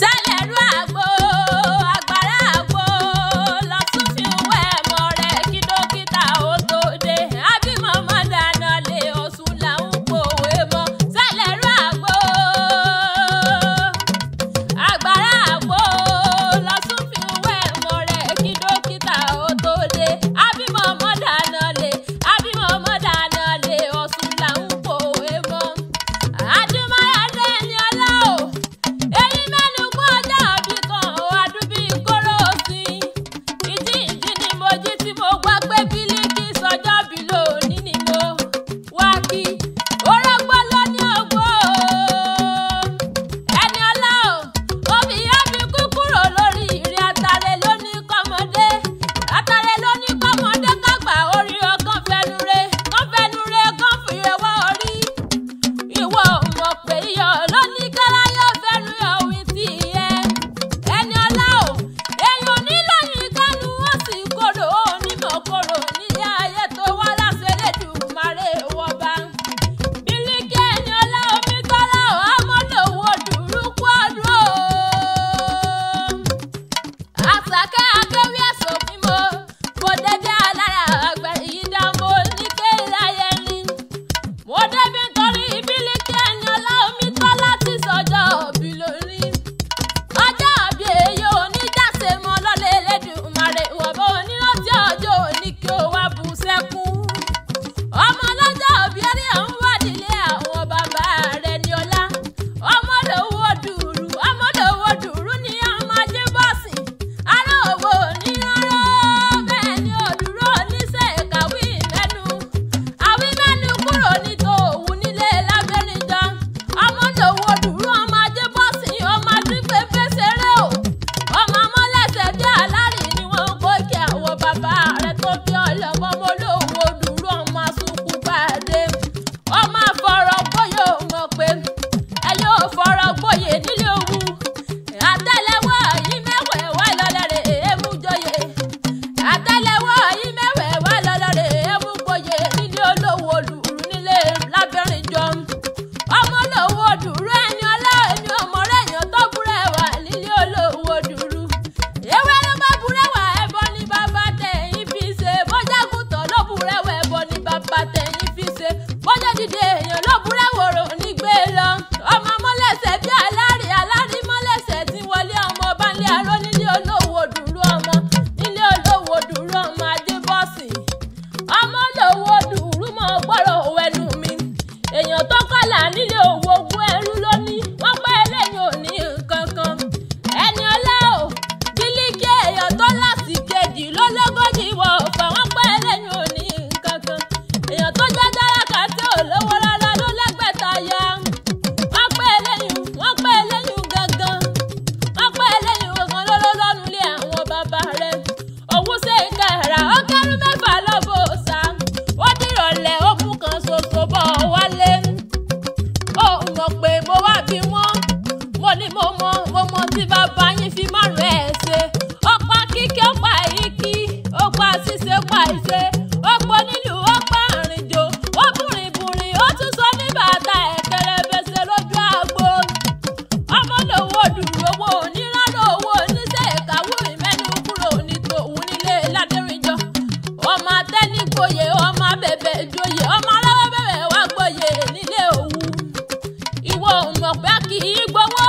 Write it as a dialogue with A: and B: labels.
A: Sẹ́lẹ̀rú àgbo àgbàrá àgbo lọ́tún fi wẹ́ ẹ̀mọ́ rẹ̀ kí dókítà ó tó dé. Àbímọ̀mọ́ dáná lé Ọ̀ṣun là ń pòwe mọ́. Sẹ́lẹ̀rú àgbo àgbàrá àgbo lọ́tún fi wẹ́ ẹ̀mọ́ rẹ̀ kí dókítà ó tó dé. Àbímọ̀mọ́ dáná lé àbímọ̀mọ́ dáná lé Ọ̀ṣun là ń pòwe mọ́. Adúmáyọ̀dé ni ọlá o. Èyí mẹ́nu kún ọjọ́ àbí kan ò àdúbí kóró sí i. Ìjì ìjì ni mo jí tí mo gbọ́ pé Bílíkì sọjọ́ bí lónìí ni mo wá kí. Orógbó ló ní ògbó o. Ẹni ọlá o, òbí yá fi kú kúrò lórí ìrìn àtàrẹ lóní kọ́mọdé. Àtàrẹ lóní kọ́mọdé kágbà orí ọkàn fẹnure, kán fẹnure, kán fìrẹwọ́ orí. Ìwọ ò mọ̀ pé iyọ̀ ló ní káráyọ̀ fẹ́nu ọ̀wí tí ẹ. Ẹni ọlá o, èèyàn nílòyìn kánú ó sì korò onímọ̀ korò nílé ayé tó wá láṣẹ Elédùmarè wọba. Bílíkì ẹni ọlá omi tọ́lá ò ámọ́lòwò dùrúkú ọdún o. Àṣàkẹ́ akéwì ẹ̀sọ́ fún mo, mo dédé alára àgbà yìí dá mo ní kéláyé ni. Mo débi nítorí Bílíkì ẹni ọlá omi tọ́lá ti sọjọ́ òbí lónìí. Ọjọ́ òbí èyí oníjàsè mọ́ lọ́lẹ̀ Elédùmarè wọ̀bọ̀ onírọ́tí ọjọ́ òní kí o wá bú sẹ́kún. Ọmọ lọ́jọ́ òbí ẹni ọ̀hún wà nílé àwọn bàbá rẹ̀ ní ọlá. Ọmọ lówó dùrù, ọmọ lówó dùrù ní ọmọ ajé bọ́ọ̀sì. Ará òwò onírọ́rọ́ bẹ́ẹ̀ ni òdúró oníṣẹ́ ìkàwé mẹ́nu. Àwí mẹ́nu kúrò ní tòun nílé lábẹ́rìnjọ. Ọmọ lówó dùrù, ọmọ ajé bọ́ọ̀sì, ọmọ adípẹ́pẹ́ ṣeré o. Ọmọ amọ́lẹ́sẹ̀ bí alárì ni wọ́n ń kó kí àwọn bàbá rẹ̀ tó bí ọlọ́mọ ọmọ olówó dùrù, ọmọ asunkun pàdé. Ọmọ àfọ̀rọ̀ gbóyè ò mọ̀ pé ẹ yóò fọ̀rọ̀ gbóyè nílé òwú. Àtẹ́lẹwọ́ yìí mẹ́wẹ̀ẹ̀wá lọ́lọ́rẹ̀ èémú joyè. Àtẹ́lẹwọ́ yìí mẹ́wẹ̀ẹ̀wá lọ́lọ́rẹ̀ èémú gboyè nílé olówó dùrù nílé lábẹ́rìnjọ. Ọmọ olówó dùrù ẹni ọlá ẹni ọmọ rẹ̀ yàn tó búrẹ́wà nílé olówó dùrù. Ewé ló bá búrẹ́wà ẹbọ ní bàbá tẹ̀yìn fi ṣe. Bọ́jà gùtàn ló búrẹ́wà ẹbọ ní bàbá tẹ̀yìn fi ṣe. Bọ́jà dìde èèyàn ló búrẹ́wò rò nígbé lọ. Ọmọ mọ́lẹ́sẹ̀ bí alárí alárí mọ́lẹ́sẹ̀ tí wọlé ọmọ ọba nílé aró nílé olówó dùrù ọmọ nílé olówó dùrù ọmọ ajébọ́sì. Ọmọ olówó dùrù mọ́ gbọ́rọ̀ ẹnu mi. Èèyàn tó kọlà nílé òwò ogún ẹrú lónìí. Wọ́n pẹ́ lẹ́yìn òní nǹkan kan. Ẹni ọlá o, Bílíkì èèyàn tó láti kejì lólógójì wọ̀ ọ̀fà. Wọ́n pẹ́ lẹ́yìn òní nǹkan kan. Èèyàn tó jẹ́ tálákà tí ò lówó rárá ló lẹ́gbẹ̀ta ya. Wọ́n pẹ́ lẹ́yìn, wọ́n pẹ́ lẹ́yìn gangan. Wọ́n pẹ́ lẹ́yìn gangan lọ́lọ́lọ́nu lé àwọn bàbá rẹ̀. Òun ṣe ìkàrà, ó kẹ́rù mẹ́fà lọ́bọ̀ ṣá. Ó dìrọ̀lẹ́, ó mú kan ṣoṣo bọ̀ wálé. Ó mọ̀ pé mo wá bí wọ́n. Mo ní mo mọ̀, mo mọ̀ tí bàbá yín fi márùn-ún ẹ̀ ṣe. Ó pa kíkí, ó pa ìkí, ó pa ṣíṣe, ó pa ìṣe. Ó pọ̀ nílùú, ó pa àrìnjò. Ó bùrìnbùrìn, ó tún sọ ní bàtà ẹ̀kẹ́rẹ́ fẹsẹ̀ lójú àgbo. Ọmọ lówó dùrù owó onírànlọ́ owó oníṣẹ́ ìkàwé mẹ́nu kúrò ní tòun nílé ládẹ́rìnjọ. Ọmọ atẹ́nigboyè, ọmọ abẹ̀bẹ̀ joyè, ọmọ aláwọ̀ bẹ̀rẹ̀ wá gboyè nílé òwú. Ìwọ ò mọ̀ pé a kì í gbowó